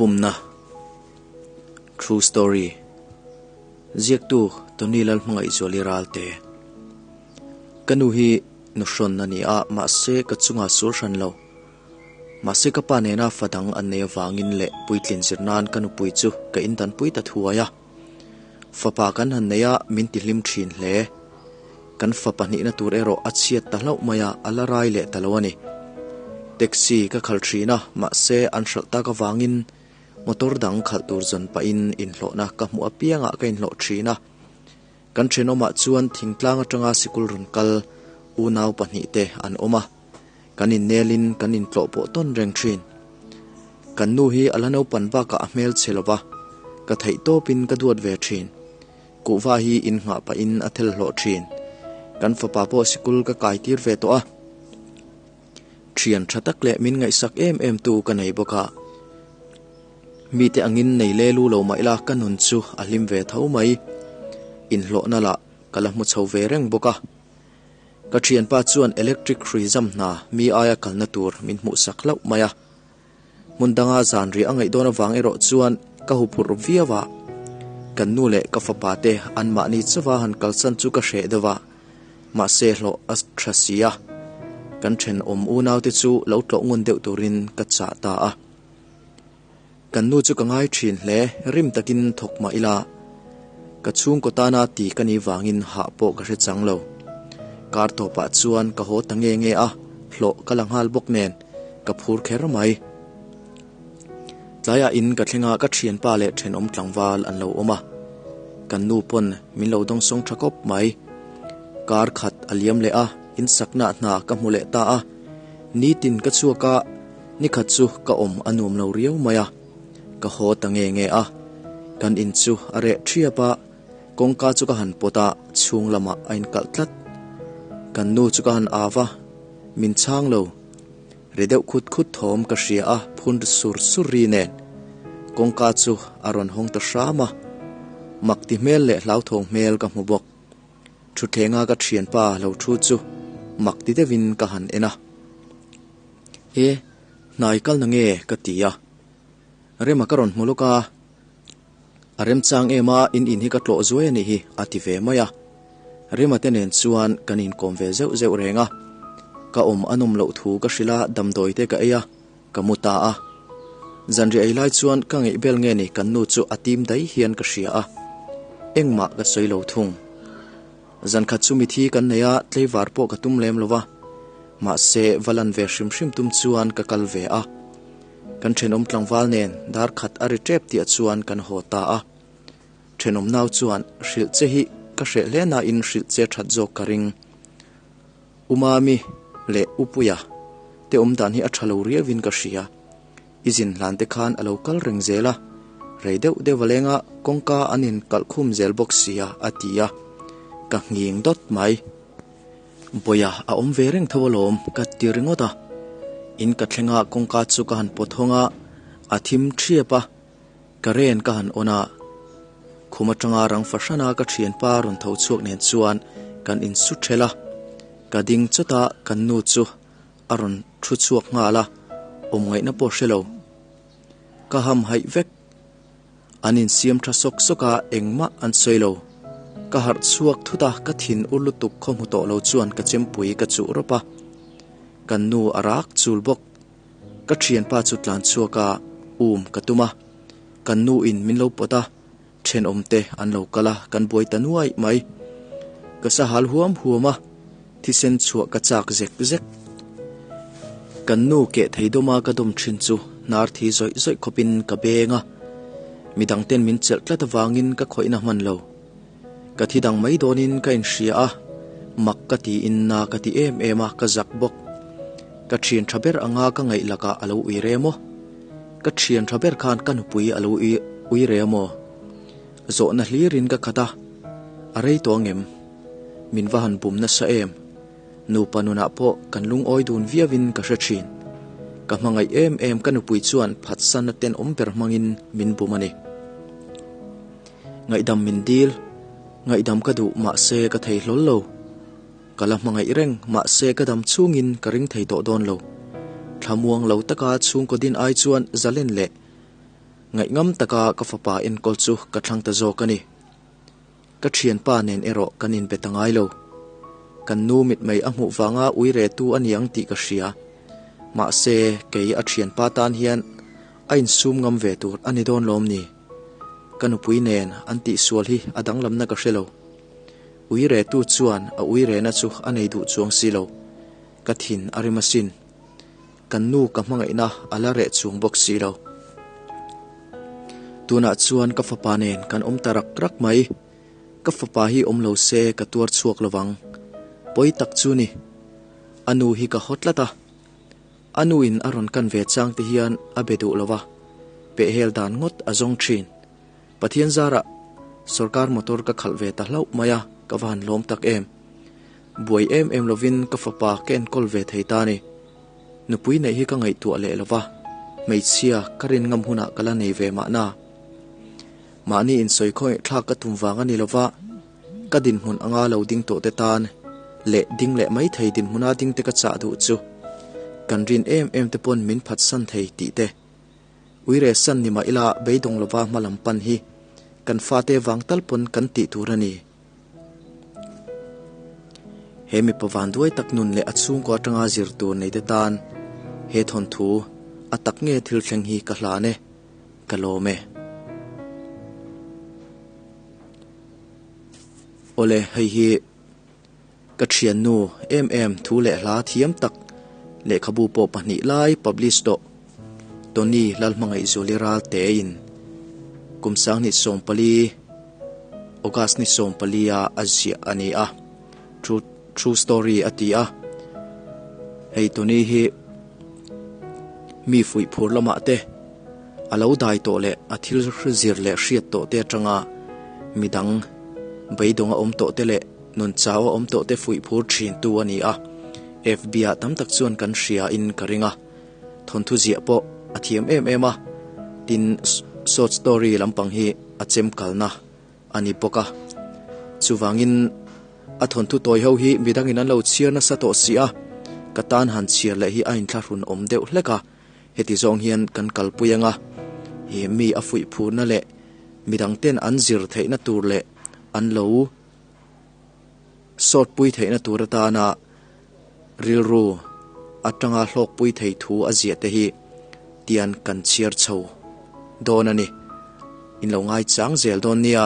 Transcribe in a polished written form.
Bumna True Story Ziaktu Tony Lalhmangaihzuali Ralte Ka nu hi nuhrawn a ni a, mahse ka chunga sul hran lo. Mahse ka pa nena fa dang an nei avangin leh puitlin zir nan ka nupui chu ka indanpui ta thuai a. Fapa kan han nei a, min tihlim thin hle. Kan fa pahnihna tur erawh a chhiat ta hlauh mai a, a la rai leh ta lo a ni. Taxi ka khal thin a, mahse an hralh tak avangin motor dang khalh tur zawn pahin inhlawhna ka hmuh apiangah ka inhlawh thin a. Kan thenawmah chuan thingtlang atanga sikul rawn kal unau pahnihte an awm a, kan innelin kan intlawh pawh tawn reng thin. Kan nu hi a la naupan bakah a hmel chhe lova, ka theih tawpin ka duat ve thin. Kuhva hi innghah pahin a thel hlawh thin. Kan fapa pawh sikul ka kai tir ve tawh a. Thian tha tak leh min ngaihsak em em tu ka nei bawk a. Mite angin nei le lu lo mah ila ka nun chu a hlim ve tho mai. Inhlawhna lah ka la hmu chho ve reng bawk a. Ka thianpa chuan electric hrui zam hna mi aia kalna tur min hmuhsak hlauh mai a. Hmun danga zan riah a ngaih dawn avang erawh chuan ka huphurh viau a. Kan nu leh ka fapa te anmahni chauha han kalsan chu ka hreh deuh a, mahse hlawh a tha si a. Kan thenawm unaute chu lo tlawh ngun deuh turin ka chah ta a. Kan nu chu ka ngai thin hle, rim takin thawk mah ila, ka chhungkaw tana ti ka nih vangin hah pawh ka hre chang lo. Kar tawpah chuan ka haw ta nge nge a, hlawh ka la nghal bawk nen, ka phur kher mai. Tlaiah in ka thleng a, ka thianpa leh thenawm tlangval an lo awm a, kan nu pawn min lo dawngsawng tha kawp mai. Kar khat a liam leh a, insakna hna ka hmu leh ta a, nitin ka chhuak a, Nikhat chu ka awm a nuam lo riau mai a, ka haw ta nge nge a. Kan in chu a reh thiap a, kawngka chu ka han pawt a, chhung lamah a inkalh tlat. Kan nu chu ka han au a, min chhang lo. Ri deuh khut khut thawm ka hria a, phun sur sur ri nen. Kawngka chu a rawn hawng ta hram a, mak ti hmel leh hlauthawng hmel ka hmu bawk. Thutthlenga ka thianpa lo thu chu mak ti deuhin ka han en a. E, hnai kal na nge ka ti a. Rema ka rawn hmu lawk a, a remchang em a, in in hi ka tlawh zuai a nih hi a ti ve mai a. Rema te nen chuan kan inkawm ve zeuh zeuh reng a. Ka awm a nawm loh thu ka hrilh a, damdawi te ka ei a, ka mu ta a. Zanriah ei lai chuan ka ngaih bel nge ni kan nu chu a tim daih hian ka hria a, engmah ka sawi lo thung. Zan khat chu mithi kan nei a, tleivar pawh ka tum lem lo va, mahse va lan ve hrim hrim tum chuan ka kal ve a. Kan thenawm tlangval nen dar khat a ri tep tih chuan kan haw ta a. Thenawm nau chuan hrilh che hi ka hreh hle nain hrilh che that zawk ka ring. U Mami leh U Puia te awm dan hi a tha lo riauin ka hria. I zin hlan te khan a lo kal reng zel a, rei deuh deuh a leng a, kawngka an in kalh khum zel bawk sia a ti a, ka nghing dawt mai. Bawia a awm ve reng tho alawm ka ti ringawt a, in ka thleng a kawngka chu ka han pawt hawng a, a thim thiap a, ka ren ka han awn a, khum atanga rang fahrana ka thianpa rawn tho chhuak nen chuan kan insu thelh a, ka ding chawt a, kan nu chu a rawn thu chhuak nghal a, awm ngaihna pawh hre lo. Ka ham haih vek. An insiam tha sawk sawk a, engmah an sawi lo. Ka harh chhuak thut a, ka thin ur lutuk khaw hmu tawh lo chuan ka chempui ka chuh rawp a. Kan nu a rak chul bawk. Ka thianpa chu tlan chhuak a, um ka tum a. Kan nu in min lo pawt a, Thenawmte an lo kal a, kan buai ta nuai mai. Ka sahal huam huam a, thisen chhuah ka chak zek zek. Kan nu keh thei dawma ka dawm thin chu hnar thi zawih zawih khawpin ka beng a, midangten min chelh tlat avangin ka khawihna hman lo. Ka thi dang mai dawnin ka inhria a, mak ka tiin na ka ti em em a, ka zak bawk. Ka thian tha ber anga ka ngaih lakah a lo ui rem aw. Ka thian tha ber khan ka nupui a lo ui re a maw? Zawhna hlirin ka khat a, a rei tawh angem? Min va han bum nasa em? Nupa nunah pawh kan lungawi dun viauin ka hre thin. Ka hmangaih em em ka nupui chuan phatsanna tenawm ber hmangin min bum a ni. Ngaihdam min dil, ngaihdam ka duh mahse ka thei hlawl lo. Ka la hmangaih reng, mahse ka dam chhungin ka ring thei tawh dawn lo. Thlamuang lo taka chhungkaw din ai chuan zalen leh. Ngaihngam taka ka fapa enkawl chu ka thlang ta zawk a ni. Ka thianpa nen erawh kan inbe ta ngai lo. Kan nu mitmei a hmuh vanga ui retu a ni ang tih ka hria. Mahse, kei a thianpa tan hian a insum ngam ve tur a ni dawn lawm ni? Ka nupui nen an tihsual hi a danglamna ka hre lo. Ui retu chuan a ui rehna chu a nei duh chuang si lo. Ka thin a rim asin. Kan nu ka hmangaihna a la reh chuang bawk si lo. Tunah chuan ka fapa nen kan awm ta rak rak mai. Ka fapa hi awm lo se ka tuar chhuak lo vang. Pawi tak chu ni. A nu hi ka haw tlat a. A nu in a rawn kan ve chang te hian a be duh lo va, pehhel dan ngawt a zawng thin. Pathian zarah sorkar motor ka khalh ve ta hlauh mai a, ka va han lawm tak em. Buai em em lovin ka fapa ka enkawl ve thei ta ni. Nupui neih hi ka ngaihtuah leh lo va, hmeichhia ka rin ngam hunah ka la nei ve mahna. Mahni insawi khawngaih thlak ka tum vang a ni lo va, ka dinhmun anga lo ding tawh te tan leh ding leh mai thei dinhmuna ding te ka chah duh chu kan rin em em te pawn min phatsan thei tih te. Uire san ni mah ila beidawng lova hma lam pan hi kan fate vang tal pawn kan tih tur a ni. He mipa vanduai tak nun leh a chhungkaw atanga zir tur nei te tan he thawnthu a tak nge thil thleng hi ka hlan e, ka lawm e. Awle hei hi ka thiannu em em thu leh hla thiam tak lehkhabu pawh pahnih lai publish tawh Tony Lalhmangaihzuali Ralte in kum sanghnih 14 August ni 14 a a ziah a ni a, true true story a ti a, hei Tony hi mi fuih phur lamah te a lo dai tawh leh a thil zir leh hriat tawh te atanga midang beidawng a awm tawh te leh nun chau a awm tawh te fuih phur thin tu a ni a, FB ah tam tak chuan kan hria in ka ring a, thawnthu ziah pawh a thiam em em a, tin short story lampang hi a chem kalna a ni bawk a. Chuvangin a thawnthu tawi ho hi midangin an lo chhiar nasa tawh si a, ka tan han chhiar leh hi a inthlahrun awm deuh hlek a, heti zawng hian kan kalpui anga he mi a fuih phurna leh midangten an zir theihna tur leh an lo sawtpui theihna tur atana rilru atanga hlawkpui thei thu a ziah te hi tian kan chhiar chho dawn a ni. In lo ngaichang zel dawn nia.